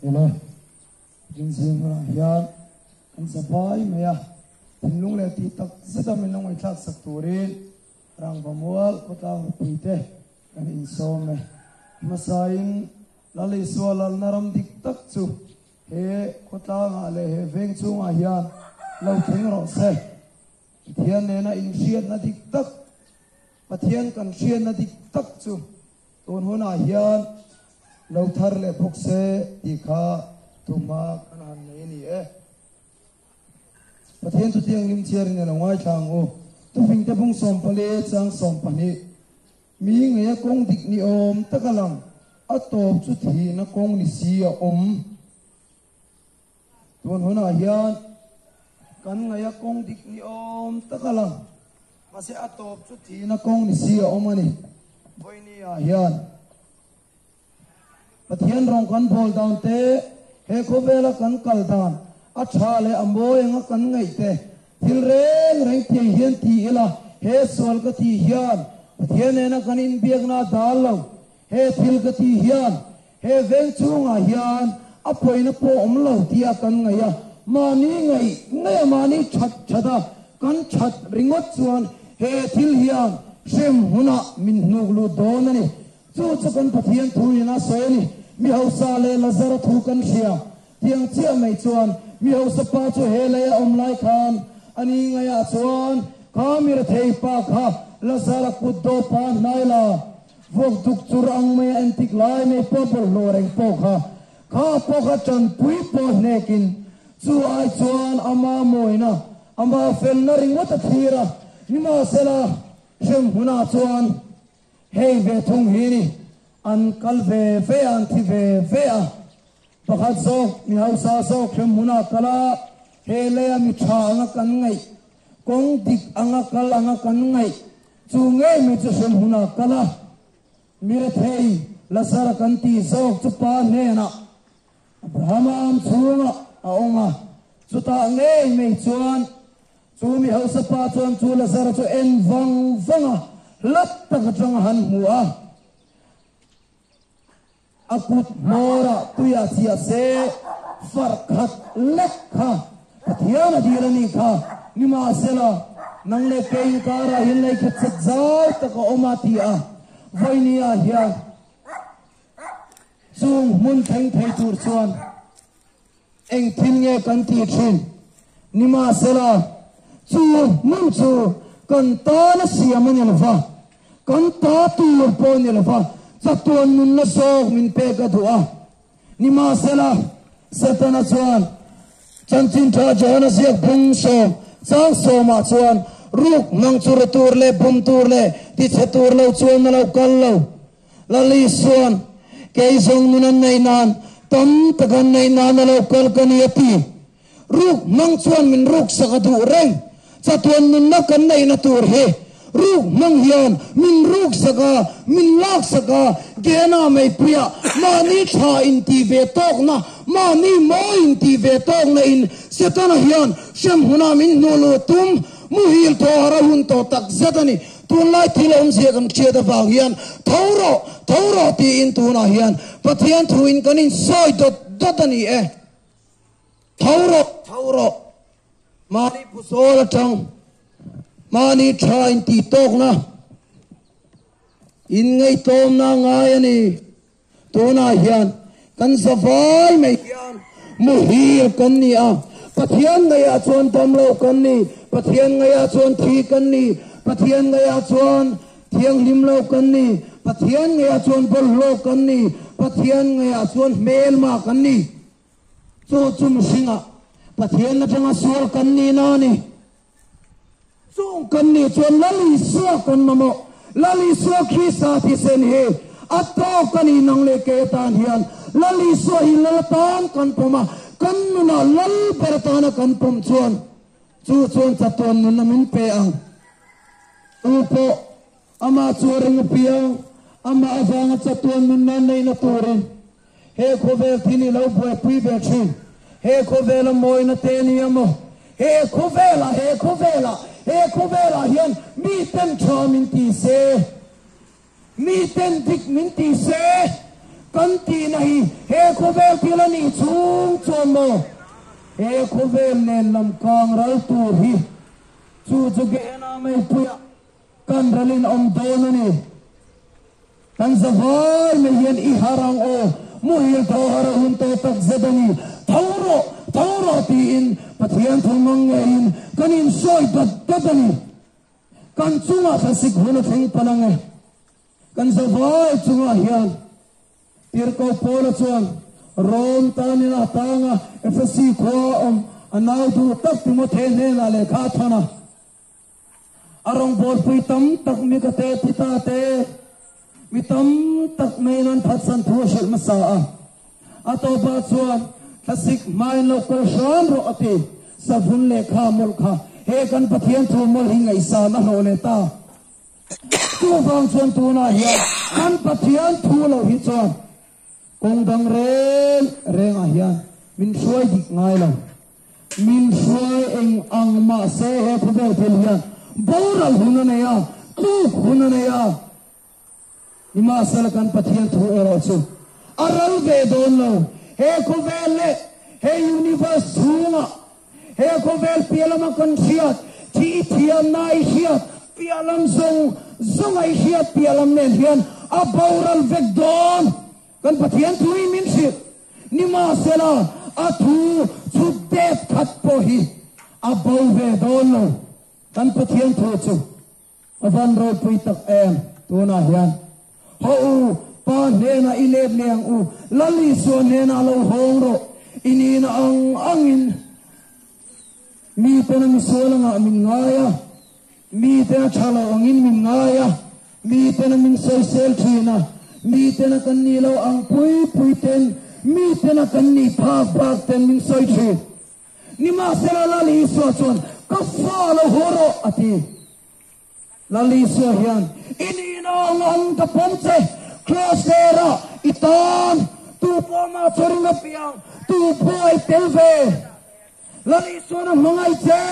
Ele, Rinzing hunah hian kan za vai mai a, thinlung leh tih tak zeta min lo ngaihthlak sak turin Rangva mual khawtlang mipuite kan insawm e. Hmasain Lal Isua lalna ram dik tak chu he khawtlangah leh he veng chungah hian lo thleng rawh se. Pathian nena inhriatna dik tak, Pathian kan hriatna dik tak chu Tun hunah hian lo thar leh bawk se tih kha tuhma kan han nei a ni e. Pathian chu thianghlim chhiarin a lo ngaithla ang u. Tufingte bung 14 chang 12, Mi ngeia kawng dik ni awm taka lang, a tawp chu thihna kawng ni si a awm. Tun hunah hian kan ngaih a kawng dik ni awm tak a lang, mahse a tawp chu thihna kawng ni si a awm a ni. Vawiini ah hian Pathian rawng kan bawl dan te, he khawvela kan kal dan a tha leh a mawi anga kan ngaih te, thil reng reng tiang hian ti ila, he sual ka tih hian Pathian nena kan inbiakna a dal lo, he thil ka tih hian He veng chhungah hian a pawina pawh awm lo tia kan ngaih a, mahni ngaih ngaih a mahni that that a kan that ringawt chuan he thil hian hrem hunah min hnuk lut dawn a ni. Chu chu kan Pathian thu in a sawi a ni. Mi hausa leh Lazara thu kan hria tiang chiah mai chuan mi hausa pa chu he lei a awm lai khan a ni ngaihah chuan kha mi rethei pa kha Lazara kut dawp pa hnai la Vuak duk chur ang mai a entik lai mai pawh bawlhhlawh reng pawh kha kha pawh kha tanpui pawh hnekin chu ai chuan ama mawina ama felna ringawt a thlir a, nimahsela hrem hunah chuan hei ve thung hi ni an kal ve ve a, an thi ve ve a, pakhat zawk mi hausa zawk hrem hunah kal a, he leia mi tha anga kan ngaih kawng dik anga kal anga kan ngaih Chu ngei mai chu hrem hunah kal a, mi rethei Lazara kan tih zawk chu pa hnenah Abrahama am chhungah a awm a. Chutah ngei mai chuan chu mi hausa pa chuan chu Lazara chu en vang vang a, hlat tak atang a han hmu a. A kut hmawrah tuiah chiah se, farh khat lek kha Pathian a dil a nih kha. Nimahsela, nang leh kei inkarah hian lei khat chet zau tak a awm a ti a, vawinia hian chung hmun thleng thei tur chuan Eng thil nge kan tih thin? Nimahsela, chu hmun chu kan tana siam a ni lo va, kan ta tur pawh a ni lo va, chatuan nunna zawk min pek a duh a. Nimahsela, Setana chuan Chanchin Tha Johana ziak bung sawm chang sawmah chuan, Ruk nang chu ru tur leh bum tur leh tichhe tur lo chuan a lo kal lo. Lali chuan, Kei zawng nun an neih nan, tam tak an neih nan a lo kal ka ni a ti. Ruk hmang chuan min ruksak a duh reng. Chatuan nunna kan neihna tur hi ruk hmang hian min ruksak a, min laksak a, Gehena meipuiah mahni tha intih ve tawkna, mahni mawi intih ve tawkna in Setana hian hremhmunah min hnuh luh tum muhil thaw har a hun tawh tak zet a ni. Tunlai thil awmzia kan hriat avang hian tho rawh, tho rawh tiin tunah hian Pathian thuin kan insawi dawt dawt a ni e. Tho rawh, tho rawh. Mahni phusawl atang mahni tha intih tawkna, inngaihtlawmna a ngai a ni. Tunah hian kan zavai mai hian muhil kan ni a, Pathian ngaiah chuan damlo kan ni, Pathian ngaiah chuan thi kan ni, Pathian ngaiah chuan thianghlim lo kan ni, Pathian ngaiah chuan bawlhhlawh kan ni, Pathian ngaiah chuan hmelma kan ni. Chu chu mihringah Pathian atanga sual kan nihna a ni. Chung kan nih chuan Lal Isua kan mamawh. Lal Isua Krista thisen hi a tawk a ni nang leh kei atan hian. Lal Isua hi Lal atan kan pawm a, kan nunah Lal ber atana kan pawm chuan chu chuan chatuan nunna min pe ang. Tu pawh amah chu a ring apiang, amah avanga chatuan nunna neihna turin He khawvel thil i lo buaipui ve thin. He khawvela mawina te a ni a maw? He khawvelah, he khawvelah, he khawvelah hian mi ten tha min ti se, mi ten dik min ti se, Kan tihna hi he khawvel thil a nih chhung chuan maw he khawvel nen lam kang ral tur hi chu chu Gehenna meipuiah kan ralin awm dawn a ni. Kan zavai mai hian i har ang aw, muhil tho har a hun tawh tak zet a ni, tho rawh, tho rawh tiin Pathian thu hmang ngeiin kan insawi dat dat a ni. Kan chungah thlasik hun a thleng palh ang e. Kan zavai chungah hian Tirhkoh Paula chuan Rom tanin a tang a, Efesi khua a awm a nau duh tak Timothe hnenah lehkha a thawn a. A rawngbawlpui tam tak mi ka te ti ta te, mi tam tak maiin an phatsan thu a hrilh hmasa a. A tawpah chuan thlasik hmain lo kal hram rawh a ti. Savun lehkha mawlh kha he kan Pathian thu mawlh hi ngaihsan a hlawh leh ta. Chuvang chuan tunah hian kan Pathian thu loh hi chuan kawng dang reng rengah hian min hruai dik ngai lo. Min hruai eng ang mahse he khawvel thil hian boral hun a nei a, tluk hun a nei a. Nimahsela kan Pathian thu erawh chu a ral ve dawn lo. He khawvel leh he universe chhungah he khawvel piah lama kan hriat, thih i thiamna i hriat piah lam zawng zawnga i hriat piah lam nen hian a boral vek dawn. Kan Pathian thu hi min hrilh. Nimahsela a thu chhut dep khat pawh hi a bo ve dawn lo. Kan Pathian thu chu A van ropui tak em tunah hian. Haw u, Pa hnenah i let leh ang u, Lal Isua hnenah lo hawng rawh, i nihna ang angin miten a misual angah min ngai a, miten a tha lo angin min ngai a, miten a min sawisel thin a, miten a kan nih lo ang pui pui ten, miten a kan nih phak bak ten min sawi thin. Nimahsela Lal Isua chuan, Ka fa lo haw rawh, a ti. Lal Isua hian, I nihna ang ang ka pawm che, Kraws lerah i tan, tu pawh mah chu ring a piang, tu pawh ai tel ve. Lal Isuan a hmangaih che,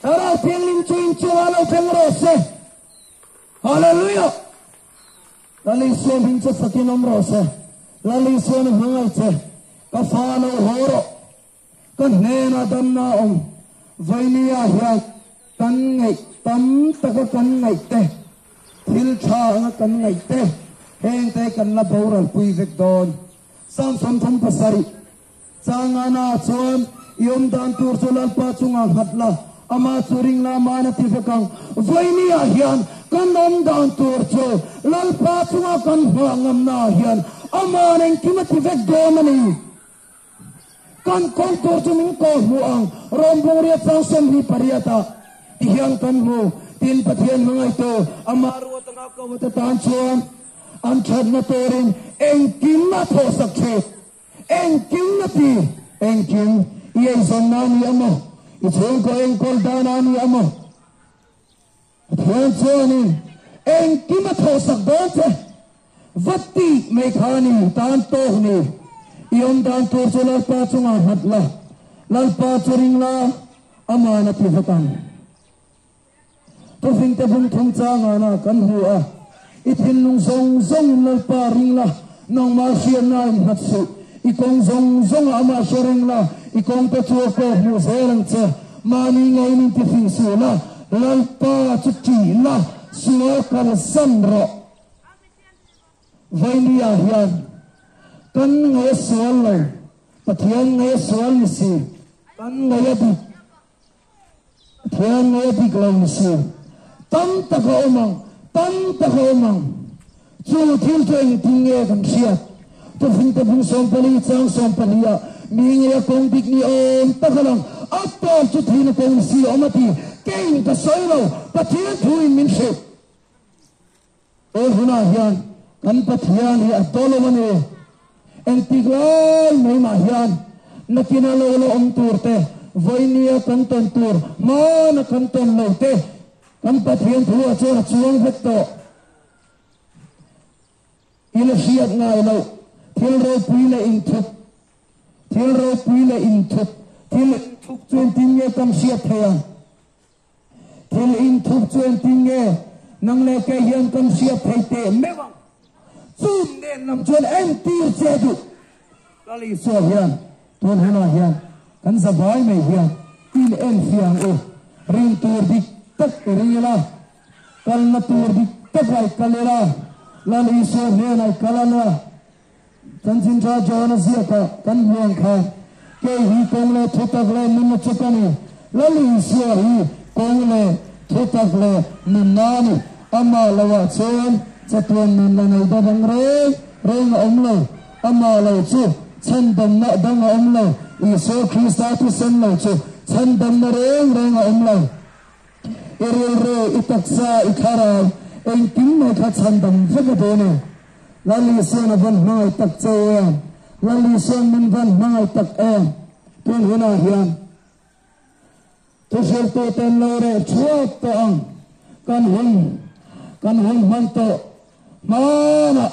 Thlarau Thianghlim chu inchungah lo thleng rawh se. Hallelujah! Lal Isua hming chu fakin awm rawh se. Lal Isuan a hmangaih che. Ka fa lo haw rawh. Ka hnenah damna a awm. Vainia hian kan ngaih tam taka kan ngaih te, thil tha anga kan ngaih te, heng te kan la boral pui vek dawn. Psalm 37. Changana chuan i awm dan tur chu Lalpa chungah nghat la, amah chu ring la man a ti vek ang. Vawinia hian kan awm dan tur chu Lalpa chunga kan hmuah ngamnaah hian aman engkim a ti vek dawn a ni. Kan kawng tur chu min kaw hmuh ang, Rom Bungriat chang 28 ah ti hian kan hmu. Tin, Pathian hmangaihtu amah ruat anga kawt atan chuan an thatna turin engkim a thawhsak thin. Engkim na ti? Engkim i eizawnna a ni a maw? I chhungkaw enkawl dan a ni a maw? Pathian chuanin engkim a thawhsak dawn che. Va tih mai kha a ni, tan tawk ni. I awm dan tur chu Lalpa chungah nghat la, Lalpa chu ring la, Aman a ti vek ang. Thufingte bung thum changana kan hmu a, I thinlung zawng zawngin Lalpa ring la, nangmah hriatna in nghat suh. I kawng zawng zawngah amah hre reng la, i kawngte chu a kawk hmuh zel ang che. Mahni ngeiin in tifing suh la, Lalpa chu ṭih la, sual kalsan rawh. Vainia hian kan ngaih a sual lo, Pathian ngaih a sual ni si, kan ngaih a dik. Pathian nge dik lo ni si? Tam tak a awm ang, tam tak a awm ang. Chu thil chu engtin nge kan hriat? Tufingte bung 14 chang 14 ah mi nge a kawng dik ni awm tak a lang, a tawp chu thihna kawng ni si awm a ti. Keiin ka sawi lo, Pathian thuin min hrilh. He hunah hian kan Pathian hi a daw lo a ni. Engtik lai mai mah hian nakina lo la awm tur te, vawinia kan tawn tur, hmana kan tawn lo te kan Pathian thu ah chuan a chuang vek tawh. I la hriat ngai loh thil ropui leh inthup, thil ropui leh inthup, thil inthup chu engtin nge kan hriat theih ang? Thil inthup chu engtin nge nang leh kei hian kan hriat thei teh meuh ang? Chung nen lam chuan entir che duh. Lal Isua hian tun hunah hian kan zavai mai hian in enfiah ang u. Rin tur dik tak i ring ila, kalna tur dik takah i kal ila, Lal Isua hnenah i kal ang a. Chanchin Tha John-a ziakah kan hmu ang kha, Kei hi kawng leh thutak leh nunna chu ka ni. Lal Isua hi kawng leh thutak leh nunna a ni. Amah loah chuan chatuan nun la nei deuh ang reng reng a awm lo. Amah lo chu chhandamna dang a awm lo. Isua Krista thisen lo chu chhandamna reng reng a awm lo. I rilru, i taksa, i thlarau, engkim mai kha chhandam vek a duh a ni. Lal Isuan a vawn hmangaih tak che em? Lal Isuan min vawn hmangaih tak em? Tun hunah hian thuhriltute an lo reh thuap tawh ang. Kan hun, kan hun hman tawh hmanah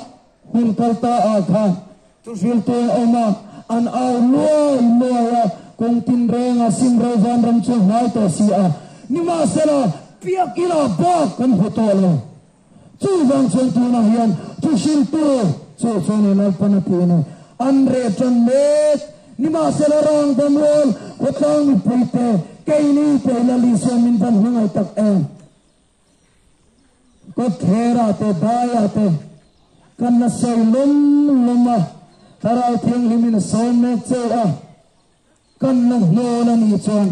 hun kal ta ah khan thuhriltu an awm a, an au luai luai a, kawng tinrenga Simro vanram chu hnai tawh si a. Nimahsela, biakina bak kan hmu tawh lo. Chuvang chuan tunah hian thuhriltu chu chuan in Lalpan a ti a ni. An reh tan mek. Nimahsela rang damrual khawtlang mipuite keini te Lal Isua min van hmangaih tak em? Kawtthera te Daia te kan la sawi lawm lawm a, Thlarau Thianghlimin a sawm mek che a. Kan la hnawl a nih chuan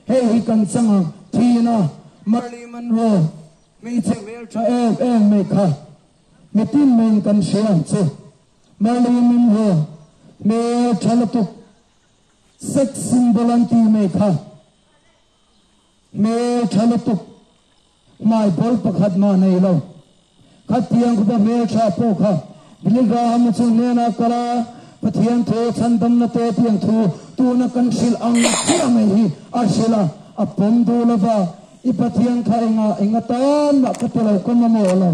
hei hi kan chang ang, Thina, Marley Monroe, hmeichhe hmeltha em em mai kha mitin maiin kan hria ang chu. Marley Monroe, hmeltha lutuk, sex symbol an tih mai kha hmeltha lutuk, hmaibawl pakhat mah nei lo. Khatiang khupa hmeltha pawh kha Billy Graham-a chu hnenah kal a, Pathian thu chhandamna te tiang thu tuna kan hrilh ang chiah mai hi a hrilh a, a pawm duh lo va, I Pathian kha engah eng atan mah ka ti lo, ka mamawh lo.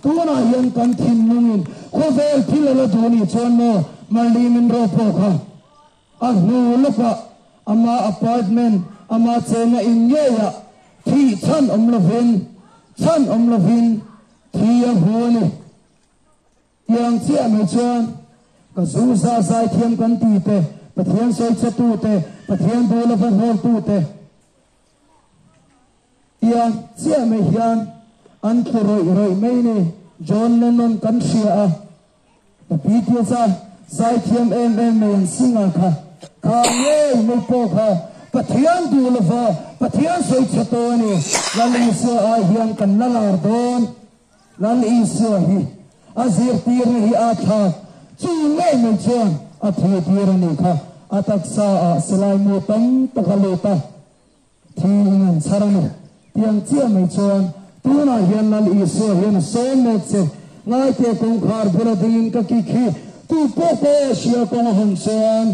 Tunah hian kan thinlungin khawvel thil a la duh nih chuan maw Marley Monroe pawh kha A hnu lawkah ama apartment, ama chenna in ngeiah thih chhan awm lovin, chhan awm lovin thi a hmu a ni. Tiang chiah mai chuan ka zu za zai thiam kan ti te, Pathian sawichhe tu te, Pathian duh lova hnawl tu te, tiang chiah mai hian an tlu rawih rawih mai ni. John Lennon kan hria a. Ka pi tia cha zaithiam em em mai an singer kha kha ngei mai pawh kha Pathian duh lova Pathian sawi chhe tawh a ni. Lal Isua ai hian kan la lar dawn. Lal Isua hi a zirtirna hi a thlak chu ngei mai chuan a thihtir a nih kha. A taksa ah silai mu tam tak a lut a. Thi in an chhar a ni. Tiang chiah mai chuan tunah hian Lal Isua hian a sawm mek che. Ngaite kawngkhar bula dingin ka kik hi tu pawh ka aw hria kawng a hawn chuan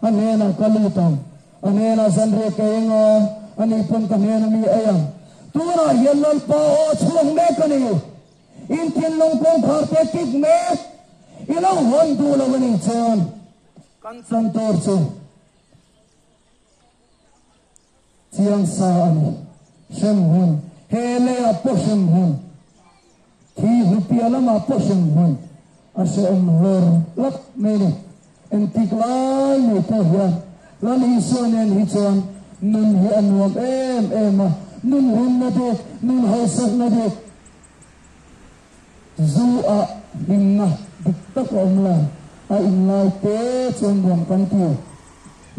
a hnenah ka lut ang. A hnenah zanriah ka eng a, ani pawn ka hnena mi ei ang. Tunah hian Lalpa aw a chhuak mek a ni. In thinlung kawngkhar te kik mek i lo hawn duh lo a nih chuan kan chan tur chu Chiang sa a ni. Hremhmun, he leiah pawh hremhmun, thi hlupia lamah pawh hremhmun a hrehawm hlawr lak mai ni. Engtik lai mai pawh hian Lal Isua nen hi chuan nun hi a nuam em em a, nun hunna dik, nun hausakna dik, zu ah hlimna dik tak a awm lo, a inlai te chuan nuam kan ti.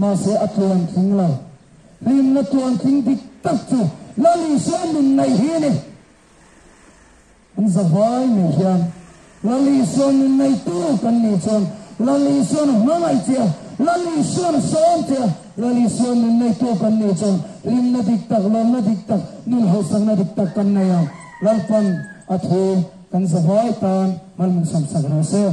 Mahse a tluan tling lo. Hlimna tluan tling dik tak chu Lal Isua nun nei hi a ni. An zavai mai hian Lal Isua nun neitu kan nih chuan Lal Isuan a hmangaih che a, Lal Isuan a sawm che a, Lal Isua nun neitu kan nih chuan hlimna dik tak, lawmna dik tak, nun hausakna dik tak kan nei ang. Lalpan a thu kan zavai tan mal min sawmsak rawh se.